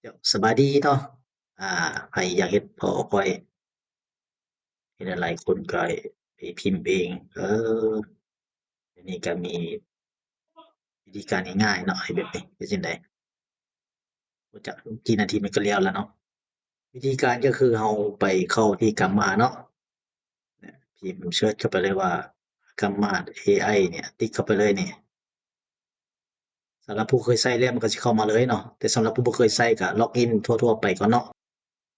ເຈົ້າ ສະບາຍດີເນາະ ອ່າ ໃຜຢາກເຮັດ PowerPoint ເຮັດໃຫ້ຫຼາຍຄົນກໍໄປພິມເອງ. ເອີ ດຽວນີ້ກໍມີວິທີການງ່າຍໆເນາະ ເຮັດແບບນີ້ ເຮັດຈັ່ງໃດ? ບໍ່ຈັກ ຈີ່ນາທີມັນກໍແລ້ວລະເນາະ. ວິທີການກໍຄືເຮົາໄປເຂົ້າທີ່ກາມມາເນາະ ພິມເສີດເຂົ້າໄປເລີຍວ່າ ກາມມາ ເອໄອ ນີ້ ຕິກເຂົ້າໄປເລີຍນີ້. ສຳລັບຜູ້ເຄີຍໃຊ້ແລ້ວມັນກໍຊິເຂົ້າມາເລີຍເນາະ ແຕ່ສຳລັບຜູ້ບໍ່ເຄີຍໃຊ້ກໍລັອກອິນທົ່ວໆໄປກ່ອນເນາະ.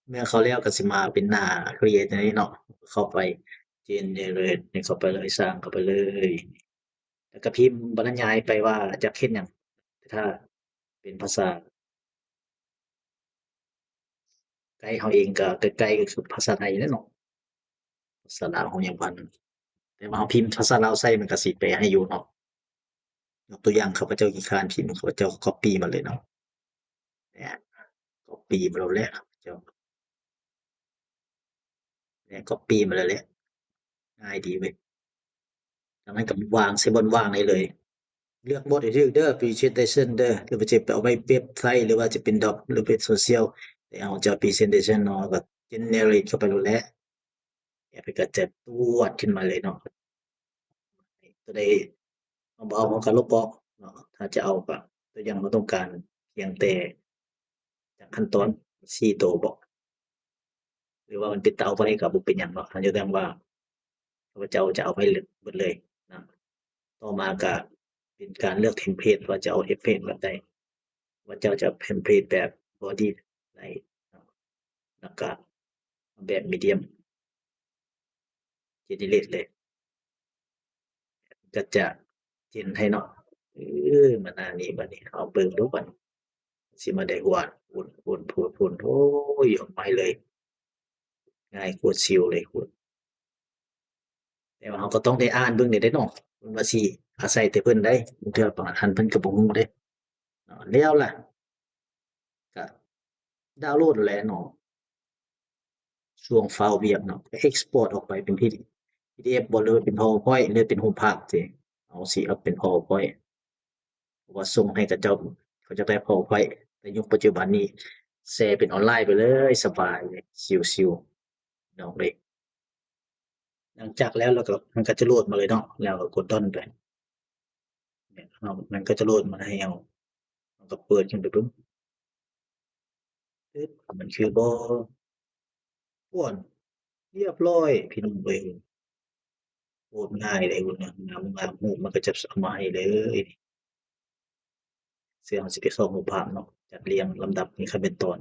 ເມື່ອເຂົ້າແລ້ວກໍຊິມາເປັນໜ້າ create ນີ້ເນາະ ເຂົ້າໄປ generate ນີ້ເຂົ້າໄປເລີຍ ສ້າງເຂົ້າໄປເລີຍ ແລ້ວກໍພິມບັນຍາຍໄປວ່າຢາກເຮັດຫຍັງ. ຖ້າເປັນພາສາໃກ້ເຮົາເອງກໍໃກ້ໆກໍຄືພາສາໄທແຫຼະເນາະ ພາສາລາວເຮົາຍັງບໍ່ທັນ ແຕ່ວ່າເຮົາພິມພາສາລາວໃສ່ມັນກໍຊິແປໃຫ້ຢູ່ເນາະ. ຍົກຕົວຢ່າງ ຂ້າພະເຈົ້າຂີ້ຄ້ານພິມ ຂ້າພະເຈົ້າກໍກັອບປີ້ມາເລີຍເນາະ ແລະ ກັອບປີ້ມາໂລດແຫຼະ ຂ້າພະເຈົ້າ ແລະ ກັອບປີ້ມາເລີຍແຫຼະ ງ່າຍດີເວີຍ. ຈາກນັ້ນກໍວາງໃສ່ບ່ອນວ່າງໄດ້ເລີຍ ເລືອກບົດໃຫ້ຖືກເດີ presentation ເດີ ຫຼືວ່າຈະເອົາໄວ້ເວັບໄຊ ຫຼືວ່າຈະເປັນ doc ຫຼືເວັບໂຊຊຽວ ແຕ່ເຮົາຈະ presentation ເນາະ ກໍ generate ເຂົ້າໄປໂລດແຫຼະ ແອັບກໍຈະຕວດຂຶ້ນມາເລີຍເນາະ. ຕົວໃດເຮົາບໍ່ເອົາ ເຮົາກໍລົບອອກເນາະ. ຖ້າຈະເອົາກໍ ຕົວຢ່າງເຮົາຕ້ອງການພຽງແຕ່ຈັກຂັ້ນຕອນ ສີ່ໂຕບໍ ຫຼືວ່າມັນເປັນຕາເອົາໄວ້ກໍບໍ່ເປັນຫຍັງເນາະ. ຄັນຍົກຕົວຢ່າງວ່າ ຂ້າພະເຈົ້າຈະເອົາໄວ້ເບິດເລີຍນະ. ຕໍ່ມາກໍເປັນການເລືອກເທັມເພລດ ວ່າຈະເອົາເທັມເພລດແບບໃດ ວ່າເຈົ້າຈະເທັມເພລດແບບ body ໃດ ແລ້ວກໍແບບ medium generate ເລີຍ ກໍຈະ gen ໃຫ້ເນາະ. ເອີ ມາໜ້ານີ້ ບາດນີ້ເຮົາເບິ່ງດູ ບາດນີ້ຊິມາໄດ້ຫວານ ໂອ້ຍ ອອກມາໃຫ້ເລີຍ ງ່າຍໂຄດຊິວເລີຍ. ແຕ່ວ່າເຮົາກໍຕ້ອງໄດ້ອ່ານເບິ່ງແດ່ເນາະ ວ່າຊິອາໄສແຕ່ເພິ່ນໃດ ບາງເທື່ອບາງທ່ານເພິ່ນກໍບໍ່ຮູ້ເດ້ເນາະ. ແລ້ວລະ ກະດາວໂຫຼດແລ້ວເນາະ ຊ່ວງຟ້າວວຽກເນາະ ເອັກສະປອດອອກໄປເປັນ PDF ບໍ ຫຼືເປັນ PowerPoint ຫຼືເປັນຮູບພາບ ເຮົາຊິເອົາເປັນ PowerPoint ເພາະວ່າສົ່ງໃຫ້ເຂົາເຈົ້າ ເຂົາເຈົ້າໄດ້ PowerPoint ແຕ່ຍຸກປັດຈຸບັນນີ້ແຊເປັນອອນລາຍໄປເລີຍ ສະບາຍເລີຍ ຊິວໆ ນ້ອງເອີຍ. ຫຼັງຈາກແລ້ວ ແລ້ວກໍ ມັນກໍຈະໂຫຼດມາເລີຍເນາະ ແລ້ວກໍກົດ done ໄປ ເນາະ ມັນກໍຈະໂຫຼດມາໃຫ້ເຮົາ ເຮົາກໍເປີດຂຶ້ນໄປເບິ່ງ ປຶບ ມັນຄືບໍ່ ໂອ້ ລຽບຮ້ອຍ ພີ່ນ້ອງເອີຍ ໂຄດງ່າຍເລີຍພຸ້ນນະ ງາມໆ ຮູບມັນກໍຈະເອົາມາໃຫ້ເລີຍ. ເຊິ່ງເຮົາຊິໄປເຂົ້າຮູບພາບເນາະ ຈັດລຽງລຳດັບໃນຂັ້ນເປັນຕອນ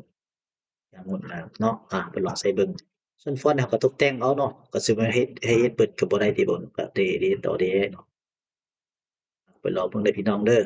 ຢ່າງງົດງາມເນາະ. ອາ ໄປລອງໃສ່ເບິ່ງ. ສ່ວນຟອນເຮົາກໍຕົກແຕ່ງເອົາເນາະ ກໍຊິມາເຮັດ ໃຫ້ເຮັດເບິດກໍບໍ່ໄດ້ຕິ ບໍ່ ກໍເດ ເດຕໍ່ເດເນາະ. ໄປລອງເບິ່ງເດີພີ່ນ້ອງເດີ.